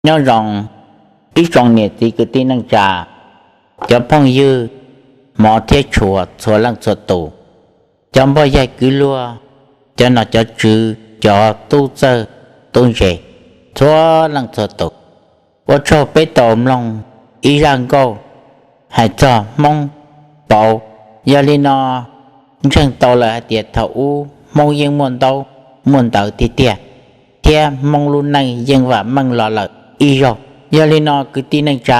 Nyob zoo ib tsoom niam txiv kwv tij neej tsa, cov phooj ywg hmov thiab tshua txhua leej txhua tus, cov npoj yaig kwv luag, cov nom cov tswv, cov tub txawj tub ntse, txhua leej txhua tus. Ua tsaug peb tau mloog ib zaj nkauj hais txog Hmoob pauv. Yog li no, ntseeg tau lawm hais tias thaum ub Hmoob yeej muaj ntaub muaj ntawv tiag tiag, thiab Hmoob lub neej yeej vam meej los lawm ib zaug. Yog li no kwv tij neej tsa,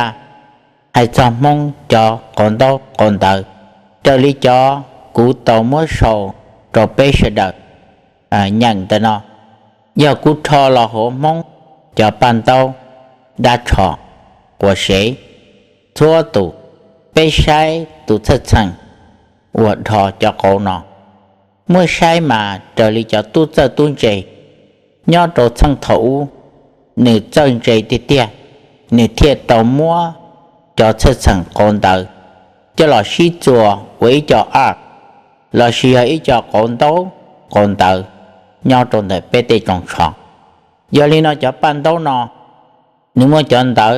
hais txog Hmoob cov qauv ntaub qauv ntawv, raws li cov kuv tau muab sau rau peb sawv daws nyeem ntawm no, yog kuv rho los hauv Hmoob cov paj ntaub dab tsho quas sev txhua tus. Peb saib tus txhawj txheem uas dhos cov qauv no, muab saib mas raws li cov tub txawj tub ntse nyob rau txheej thaum ub, nws txawj ntse tiag tiag, nws thiaj tau muab cov txhawj txheem qauv ntawv coj los sib txuas ua ib co arm, lossis yog ib co qauv ntaub qauv ntawv nyob rau ntawm peb tej tsoos tsho. Yog li no cov paj ntaub no, nws muaj cov ntawv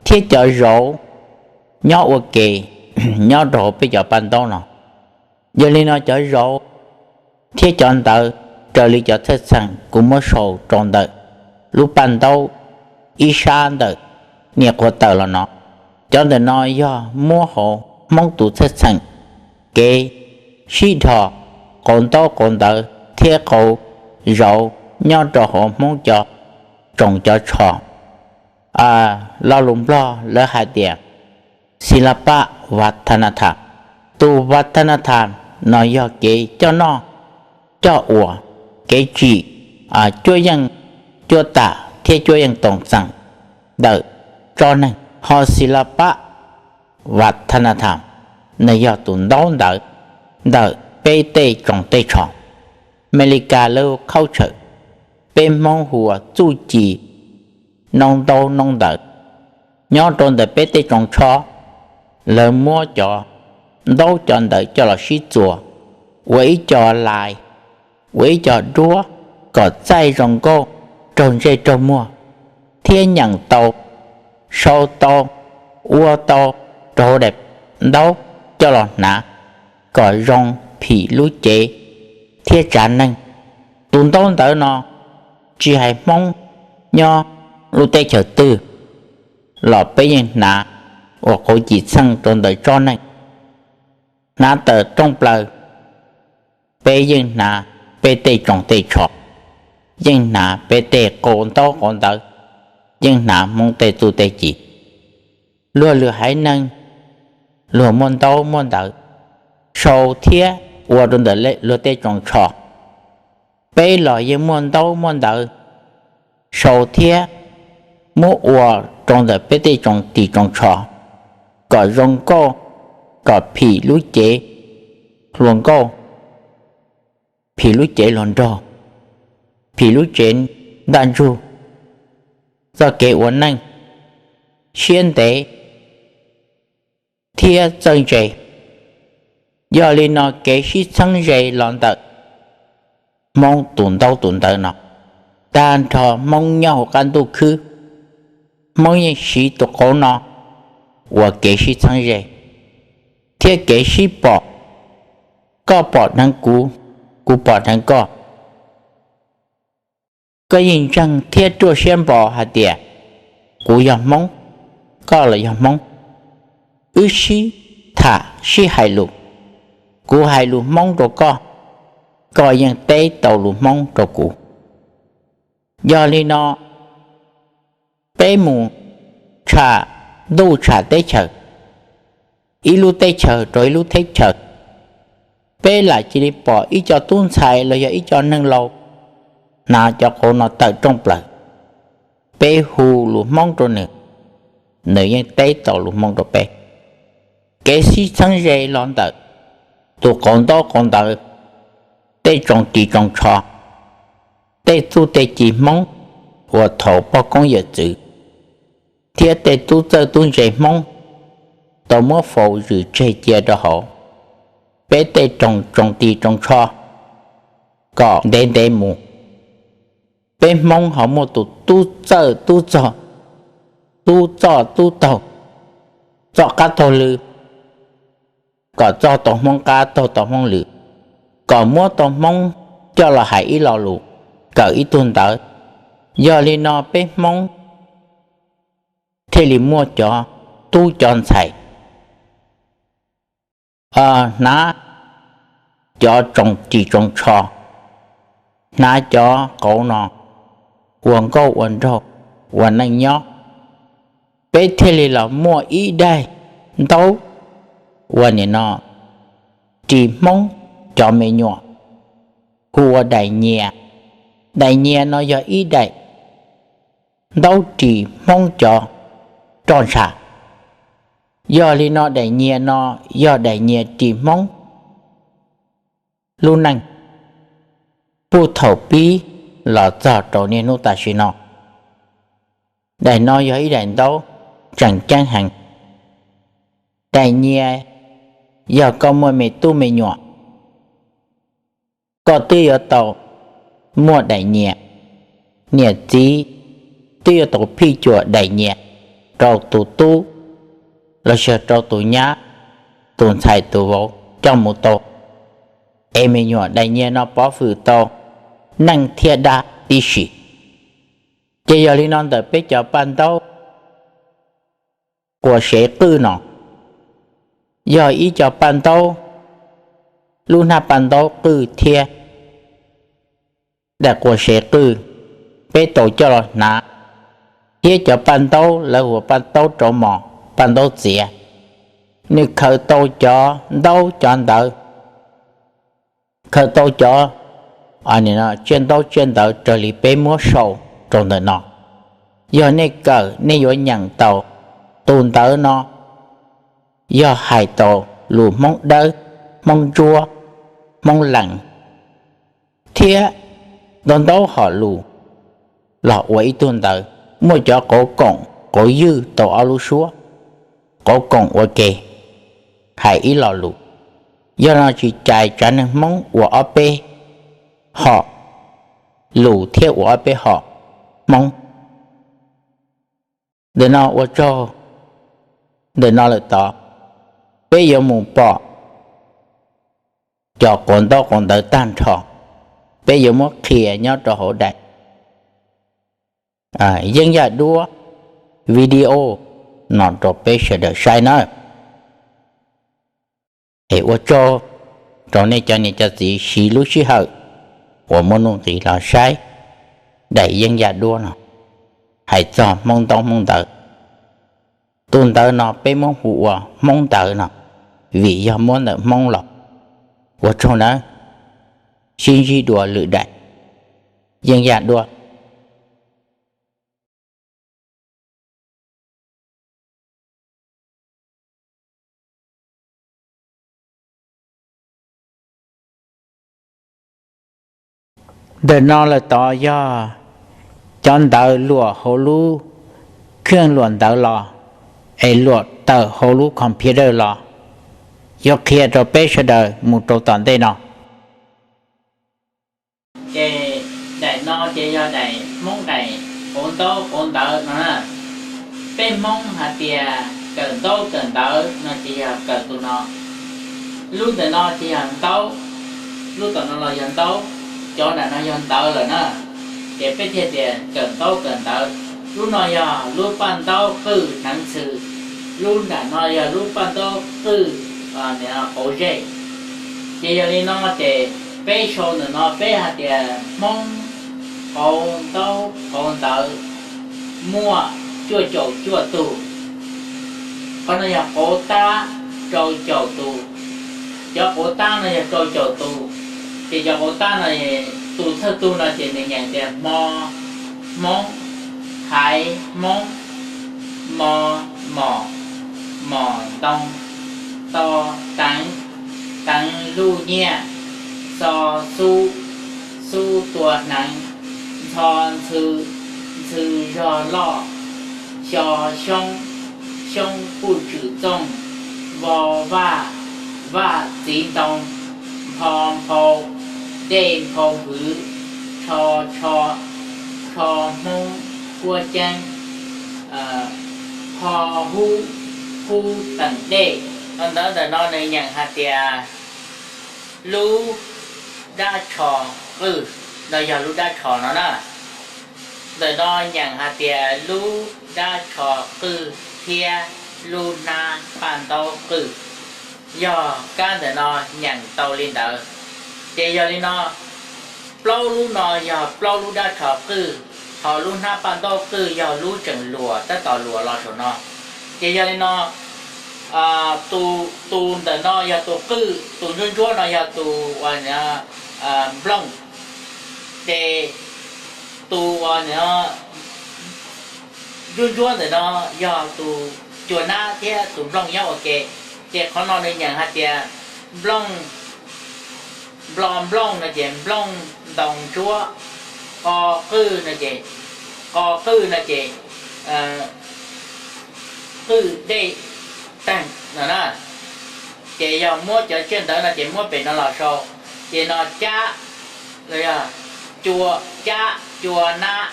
thiab cov zauv nyob ua ke nyob rau hauv peb cov paj ntaub no. Yog li no cov zauv thiab cov ntawv raws li cov txhawj txheem kuv muab sau rau ntawm lub paj ntaub ib sab ntawm niam qhuav tawm los no. Cov ntawm no yog muab hauv Hmoob tus txhawj txheem kev sib dhos qauv ntaub qauv ntawv thiab qauv zauv nyob rau hauv Hmoob cov tsoos cov tsho. Lo lus Nplog lawv hais tias ศิลปวัฒนธรรม. Tus วัฒนธรรม no yog kev coj noj coj ua, kev tsim, cuab yeej cuab tam thiab cuab yeej toom txeem ntawm tsob neeg. Ho ศิลปวัฒนธรรม no yog tus ntaub ntawv ntawm peb tej tsoos tej tsho. Amelikas lawv hu culture, peb Hmoob hu ua txuj ci noob ntaub noob ntawv. Nyob rau ntawm peb tej tsoos tsho, lawv muab cov ntaub cov ntawv coj los sib txuas ua ib co lais, ua ib co duab kom txaij zoo nkauj raug ntsej raug muag, thiab nyeem tau, sau tau, ua tau rau hauv daim ntaub coj los hnav kom zoo phim lub cev thiab tsav neeg. Tus ntaub ntawv no tsis hais Hmoob nyob lub teb chaws twg los peb yeej hnav ua qauv cim txheej rau ntawm tsob neeg. Hnav tawm rooj plaws, peb yeej hnav peb tej tsoos tej tsho, yeej hnav peb tej qauv ntaub qauv ntawv, yeej hnav Hmoob tej txuj tej ci. Luag lwm haiv neeg, luag muaj ntaub muaj ntawv sau thiab ua rau ntawm luag tej tsoos tsho. Peb los yeej muaj ntaub muaj ntawv sau thiab muab ua rau ntawm peb tej tsoos tis tsoos tsho kom zoo nkauj, kom phim lub cev hluas nkauj, phim lub cev hluas nraug, phim lub cev ntaj ntsug, txoj kev ua neej siab ntev thiab txawj ntse. Yog li no kev sib txheeb ze los ntawm Hmoob tus ntaub tus ntawv no, tag nrho Hmoob nyob hauv qab ntuj khwb, Hmoob yeej siv tus qauv no ua kev sib txheeb ze thiab kev sib pom, koj pom dheev kuv, kuv pom dheev koj. Koj yeej ntseeg thiab ruaj siab npo hais tias kuv yog Hmoob, koj los yog Hmoob. Wb sib tham sib hais lus, kuv hais lus Hmoob rau koj, koj yeej teb tau lus Hmoob rau kuv. Yog li no peb mus tsham ntuj tsham teb chaws, ib lub teb chaws rau ib lub teb chaws, peb lam cia li pom ib co tub ntxhais los yog ib co neeg laus hnav cov qauv no tawm rooj plaws. Peb hu lus Hmoob rau nws, nws yeej teb tau lus Hmoob rau peb. Kev sib txheeb ze los ntawm tus qauv ntaub qauv ntawv, tej tsoos ris tsoos tsho, tej txuj tej ci Hmoob uas thaum poj koob yawm txwv thiab tej tub txawj tub ntse Hmoob tau muab faus zwm tseg cia rau hauv peb tej tsoos ris tsoos tsho kom ntev ntev mus. Peb Hmoob ho muaj tus tub txawj tub txog tub txoj tub taug, txoj qab taug lw, kom txog tau Hmoob qab taug tau Hmoob lw, kom muab tau Hmoob coj los hais ib lo lus, kawm ib tug ntawv. Yog li no peb Hmoob thiaj li muaj cov tub cov ntxhais hnav cov tsoos ris tsoos tsho, hnav cov qauv no ua nkauj ua nraug ua neej nyob. Peb thiaj li los muaj ib daim ntaub ua nim no ris Hmoob cov me nyuam, hu ua daim nyias. Daim nyias no yog ib daim ntaub ris Hmoob cov roj ntsha. Yog li no daim nyias no yog daim nyias ris Hmoob lub neej puag thaum pib los txog rau niaj hnub tam sim no. Daim no yog ib daim ntaub tseem ceeb heev. Daim nyias yog koj muaj me tub me nyuam, koj twb yuav tau muaj daim nyias, niam txiv twb yuav tau phij cuam daim nyias rau tus tub los sis rau tus nyab, tus ntxhais tus vauv coj mus tau, es me nyuam daim nyias no pov hwm tau neej thiab dab tib si. Ces yog li no ntawm peb cov paj ntaub quas sev qwj no, yog ib co paj ntaub, lub hnab paj ntaub qwj thiab daim quas sev qwj, peb tau coj los hnav, thiab cov paj ntaub lawv hu ua paj ntaub rauv mos, paj ntaub txiav, nws khaws tau cov ntaub cov ntawv, khaws tau cov tsiaj ntaub tsiaj ntawv raws li peb muab sau rau ntawm no. Yog nej kawm nej yuav nyeem tau tus ntawv no, yog hais tau lus Hmoob Dawb, Hmoob Ntsuab, Hmoob Lees, thiab ntau ntau hom lus los ua ib tug ntawv, muaj cov qauv koom qauv ywj tau ob lub suab, qauv koom ua ke hais ib lo lus. Yog no tsis cais tsav neeg Hmoob ua ob peb hom lus thiab ua ob peb hom Hmoob. Ntawm no ua tsaug, ntawm no lawm tod peb yuav mus pom cov quav ntaub quav ntawv tag nrho, peb yuav muab qhia nyob rau hauv daim Yeeb Yaj Duab video no rau peb sawv daws saib nawb. Es ua tsaug rau nej cov niam cov txiv siv lub sij hawm uas muaj nuj nqis los saib daim Yeeb Yaj Duab no hais txog Hmoob ntaub Hmoob ntawv. Tus ntawv no peb muab hu ua Hmoob ntawv no, vim yog muab ntawm Hmoob los. Ua tsaug nawb, sib ntsib dua lwm daim Yeeb Yaj Duab. Ntawm no lawm tod yog cov ntawv luam hauv lub khej luam ntawv los, es luam tawm hauv lub computer los, yuav qhia rau peb sawv daws mus rau tom ntej no. Ces daim no ces yog daim Hmoob daim qauv ntaub qauv ntawv no na. Peb Hmoob hais tias kawm ntaub kawm ntawv no ces yog kawm tus no. Lub ntawm no ces yog ntaub, lub tom no los yog ntaub, cov nram no yog ntawv lawm na. Ces peb thiaj tias kawm ntaub kawm ntawv. Lub no yog lub paj ntaub qwj hneev ntxhw, lub nram no yog lub paj ntaub qwj qauv zej. Ces yog li no ces peb sau ntawm no peb hais tias Hmoob qauv ntaub qauv ntawv muaj cuaj caum cuaj tug. Qhov no yog qauv tab rau caum tus, cov qauv tab no yog rau caum tus. Ces cov qauv tab no, tus thawj tug no ces nws nyeem tias hmo, Hmoob, haiv, Hmoob, mo, mom, mom ntoo, to, teev, teev luj nyiaj, xo, xub, xub tua hneev, ntxho, ntxhw, ntxhw zog loj, xyo, xyoob, xyoob puj tswm txooj, vo, vaj, vaj txiv ntoo, npho, nphau, dej nphau hwv, tsho, tsho, tsho Hmoob kuab ceeb, Pho hub, hub teem dej. Ntawv ntawm no nws nyeem hais tias lub dab tsho qwj, no yog lub dab tsho no na. Ntawm no nyeem hais tias lub dab tsho qwj thiab lub hnab paj ntaub qwj, yog kab ntawm no nyeem tau li ntawd. Ces yog li no, plaub lub no yog plaub lub dab tsho qwj, ho lub hnab paj ntaub qwj yog lub tseem luam tab tom luam los saum no. Ces yog li no, tus ntawm no yog tus qwj, tus ntsuab ntsuab no yog tus uas nplooj, ces tus uas ntsuab ntsuab ntawm no yog tus cua nab thiab tus nplooj nyob ua ke. Ces qhov no nws nyeem hais tias nplooj, nplo nplooj no ces nplooj ntoo ntsuab, qo qwj no ces, qo qwj no ces qwj dej teeg no na. Ces yog muab cov tsiaj ntawv no ces muab pem no los sau, ces no cab, los yog cua, cab cua nab.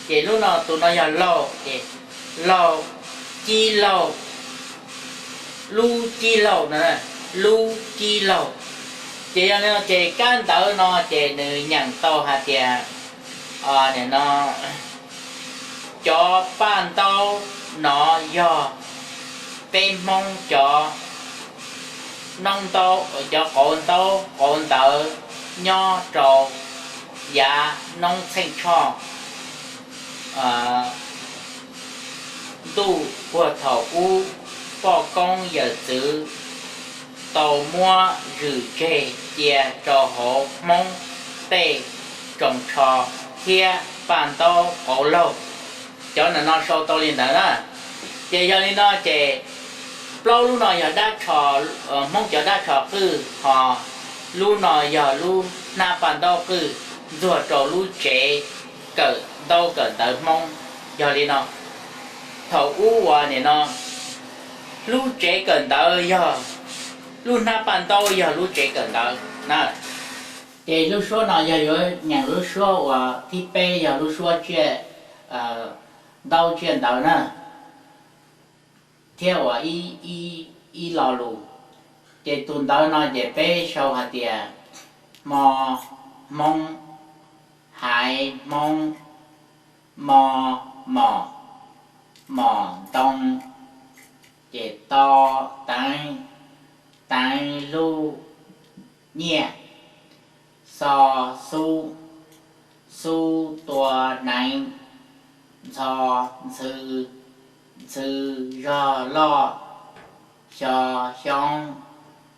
Ces lub no, tus no yog laug, ces laug, cib laug, lub cib laug no, lub cib laug. Ces yog li no ces kab ntawv no ces nws nyeem tau hais tias, nim no cov paj ntaub no yog peb Hmoob cov noob ntaub, cov qauv ntaub qauv ntawv nyob rau yav noob Txheej Tshoj. Ntuj puag thaum ub, poj koob yawm txwv tau muab zwm tseg cia rau hauv Hmoob tej tsoos tsho thiab paj ntaub qauv laug. Cov ntawm no sau tau li ntawd na. Ces yog li no ces plaub lub no yog dab tsho, Hmoob cov dab tsho qwj, ho lub no yog lub hnab paj ntaub qwj ntxuag rau lub tsev kawm ntaub kawm ntawv Hmoob. Yog li no, thaum ub uas nim no lub tsev kawm ntawv yog, lub hnab paj ntaub yog lub tsev kawm ntawv na. Ces lub suab no yog yuav nyeem lub suab uas thib peb, yog lub suab tsiaj ntaub tsiaj ntawv na, thiab uas ib lo lus. Ces tus ntawv no ces peb sau hais tias hmo Hmoob, haiv Hmoob, mo mom, mom ntoo, ces to teev, teev lub nyiaj, xo xub, xub tua hneev, ntxho ntxhw, ntxhw zog loj, xyo xyoob,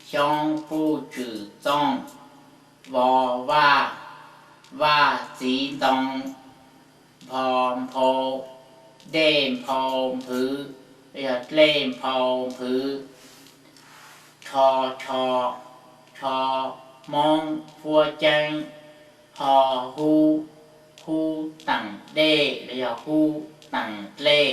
xyoob puj tswm txooj, vo vaj, vaj txiv ntoo, npho nphau, dlej nphau nphwv, yog dlej nphau nphwv, rho tsho, tsho Hmoob huab ceeb, ho hub, hub teem dej los yog hub teem dlej.